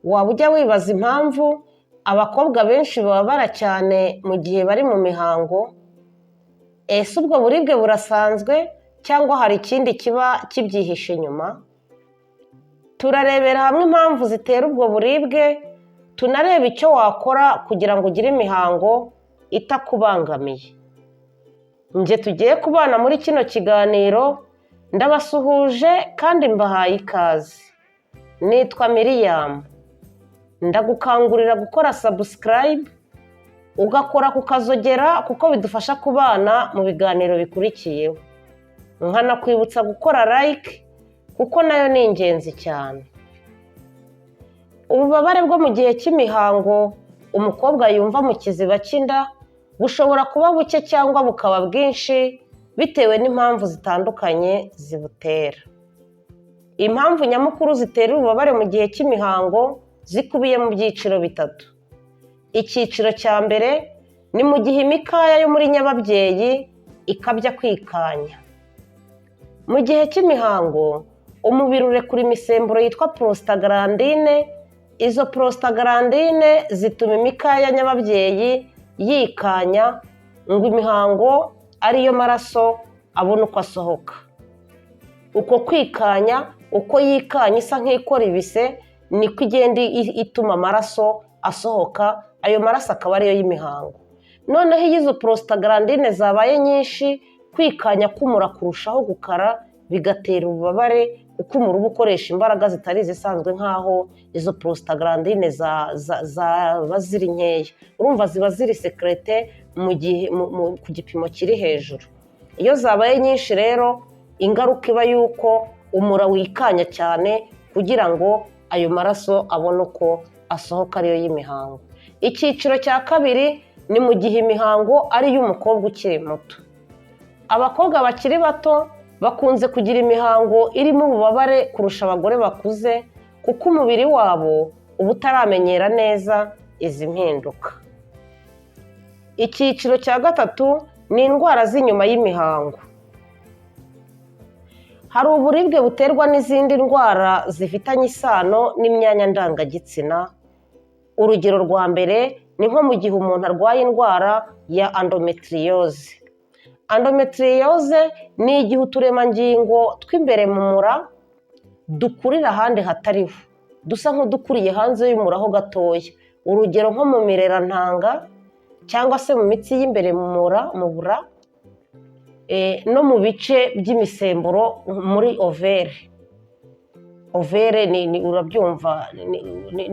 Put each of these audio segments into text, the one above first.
Waba ujya wibaza impamvu abakobwa benshi bababara cyane mu gihe bari mu mihango? Ese ubwo buribwe burasanzwe cyangwa hari ikindi kiba kibyihishe inyuma? Turarebera hamwe impamvu zitera ubwo buribwe, tunareba icyo wakora kugira ngo ugire imihango itakubangamiye. Njye tugiye kubana muri kino kiganiro, ndabasuhuje kandi mbahaye ikaze. Nitwa Miriam. Ndagukangurira gukora subscribe, ugakora ku kazogera, kuko bidufasha kubana mu biganiro bikurikiyeho. Nkanakwibutsa gukora like, kuko nayo ni ingenzi cyane. Ububabare bwo mu gihe cy'imihango umukobwa yumva mu kiziba cy'inda bushobora kuba buke cyangwa bukaba bwinshi, bitewe n'impamvu zitandukanye zibutera. Impamvu nyamukuru zitera ububabare mu gihe cy'imihango zikubiye mu byiciro bitatu. Icyiciro cya mbere ni mu gihe imikaya yo muri nyababyeyi ikabya kwikanya. Mu gihe cy'imihango, umubiri urekura imisemburo yitwa prostaglandine. Izo prostaglandine zituma imikaya nyababyeyi yikanya ngo imihango, ariyo maraso, abone uko asohoka. Uko kwikanya, uko yikanya isa nk'ikora ibise, niko igenda ituma amaraso asohoka, ayo maraso akaba ariyo y'imihango. Noneho iyo izo prostaglandine zabaye nyinshi, kwikanya k'umura kurushaho gukara, bigatera ububabare, kuko umura uba ukoresha imbaraga zitari izisanzwe, nk'aho izo prostaglandine zaba ziri nkeya. Urumva ziba ziri sécrétées mu gihe ku gipimo kiri hejuru. Iyo zabaye nyinshi rero, ingaruka iba yuko umura wikanya cyane kugira ngo ayo maraso abone uko asohoka, ariyo y'imihango. Icyiciro cya kabiri ni mu gihe imihango ari iy'umukobwa ukiri muto. Abakobwa bakiri bato bakunze kugira imihango irimo ububabare kurusha abagore bakuze, kuko umubiri wabo uba utaramenyera neza izi mpinduka. Icyiciro cya gatatu ni indwara z'inyuma y'imihango. Hari uburibwe buterwa n'izindi ndwara zifitanye isano n'imyanya ndangagitsina. Urugero rwa mbere ni nko mu gihe umuntu arwaye indwara ya endométriose. Endométriose ni igihe uturemangingo tw'imbere mu mura dukurira ahandi hatariho, dusa nk'udukuriye hanze y'umura ho gatoya, urugero nko mu mirerantanga cyangwa se mu mitsi y'imbere mu mura, mu bura, no mu bice by'imisemburo muri ovaire. Ovaire ni urabyumva,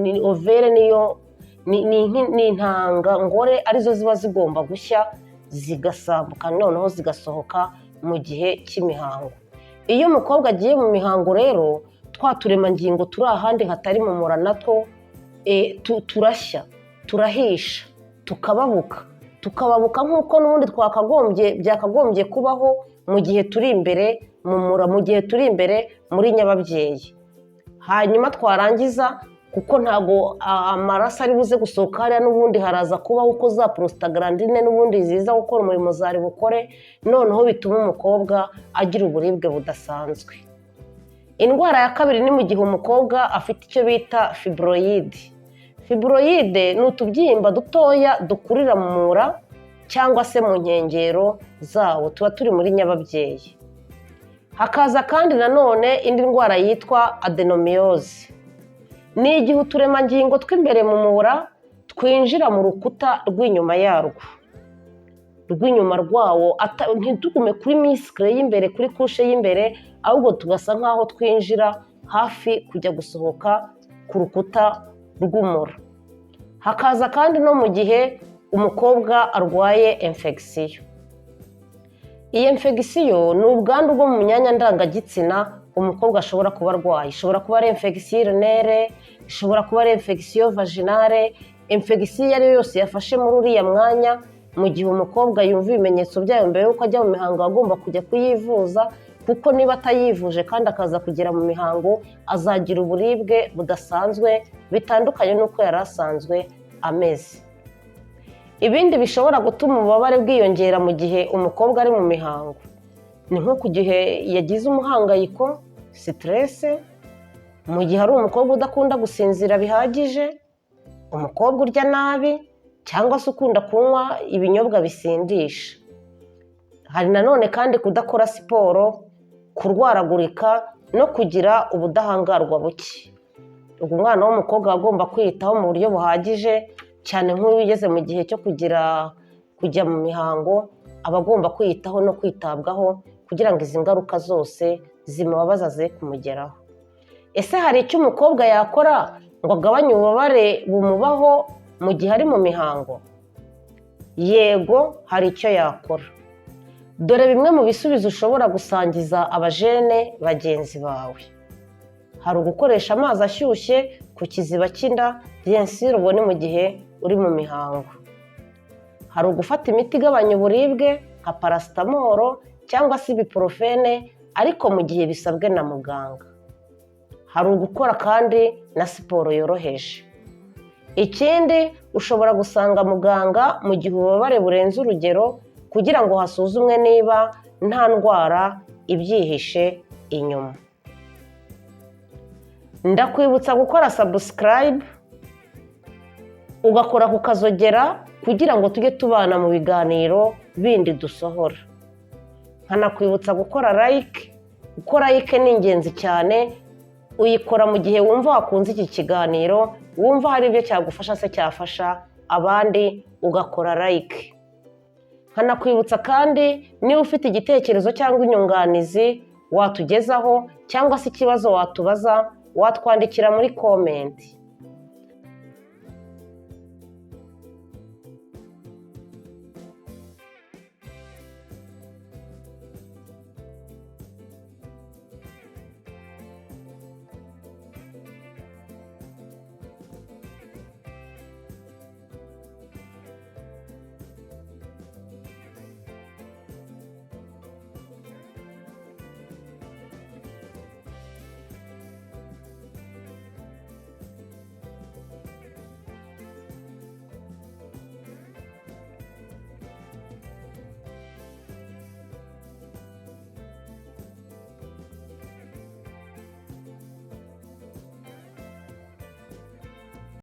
ni ovaire niyo ni intanga ngore, arizo ziba zigomba gushya zigasambuka, noneho zigasohoka mu gihe cy'imihango. Iyo umukobwa agiye mu mihango rero, twa turemangingo turi ahandi hatari mu mura natwo turashya, turahisha, tukababuka, tukababuka nk'uko n'ubundi twakagombye byakagombye kubaho mu gihe turi imbere mu mura, mu gihe turi imbere muri nyababyeyi. Hanyuma twarangiza, kuko ntabwo amaraso ari buze gusohoka hariya, n'ubundi haraza kubaho uko za prostaglandine n'ubundi ziza gukora umurimo zari bukore, noneho bituma umukobwa agira uburibwe budasanzwe. Indwara ya kabiri ni mu gihe umukobwa afite icyo bita fibroïde. Fibroïde ni utubyimba dutoya dukurira mu mura cyangwa se mu nkengero zawo, tuba turi muri nyababyeyi. Hakaza kandi nanone indi ndwara yitwa adénomyose. Ni igihe uturemangingo tw'imbere mu mura twinjira mu rukuta rw'inyuma yarwo, rw'inyuma rwawo, ntitugume kuri muscle y'imbere, kuri couche y'imbere, ahubwo tugasa nk'aho twinjira hafi kujya gusohoka ku rukuta rw'umura. Hakaza kandi no mu gihe umukobwa arwaye infection. Iyi infection ni ubwandu bwo mu myanya ndangagitsina umukobwa ashobora kuba arwaye. Ishobora kuba ari infection urinaire, ishobora kuba ari infection vaginale, infection iyo ari yo yose yafashe muri uriya mwanya. Mu gihe umukobwa yumva ibimenyetso byayo mbere y'uko ajya mu mihango, agomba kujya kuyivuza, kuko niba atayivuje kandi akaza kugera mu mihango, azagira uburibwe budasanzwe bitandukanye n'uko yari asanzwe ameze. Ibindi bishobora gutuma ububabare bwiyongera mu gihe umukobwa ari mu mihango ni nko ku gihe yagize umuhangayiko, stress, mu gihe afite Mu gihe ari umukobwa udakunda gusinzira bihagije, umukobwa urya nabi cyangwa se ukunda kunywa ibinyobwa bisindisha. Hari nanone kandi kudakora siporo, kurwaragurika no kugira ubudahangarwa buke. Ubwo umwana w'umukobwa aba agomba kwiyitaho mu buryo buhagije, cyane nk'uyu ugeze mu gihe cyo kugira kujya mu mihango, aba agomba kwiyitaho no kwitabwaho kugira ngo izi ngaruka zose zimubabaza ze kumugeraho. Ese hari icyo umukobwa yakora ngo agabanye ububabare bumubaho mu gihe ari mu mihango? Yego, hari icyo yakora. Dore bimwe mu bisubizo ushobora gusangiza abajene bagenzi bawe. Hari ugukoresha amazi ashyushye ku kiziba cy'inda, bien sûr ubwo ni mu gihe uri mu mihango. Hari ugufata imiti igabanya uburibwe nka paracetamol cyangwa se ibuprofène, ariko mu gihe bisabwe na muganga. Hari ugukora kandi na siporo yoroheje. Ikindi, ushobora gusanga muganga mu gihe ububabare burenze urugero kugira ngo hasuzumwe niba nta ndwara ibyihishe inyuma. Ndakwibutsa gukora subscribe, ugakora ku kazogera kugira ngo tujye tubana mu biganiro bindi dusohora. Nkanakwibutsa gukora like. Gukora like ni ingenzi cyane, uyikora mu gihe wumva wakunze iki kiganiro, wumva hari ibyo cyagufasha se cyafasha abandi, ugakora like. Nkanakwibutsa kandi, niba ufite igitekerezo cyangwa inyunganizi watugezaho cyangwa se ikibazo watubaza, watwandikira muri comment.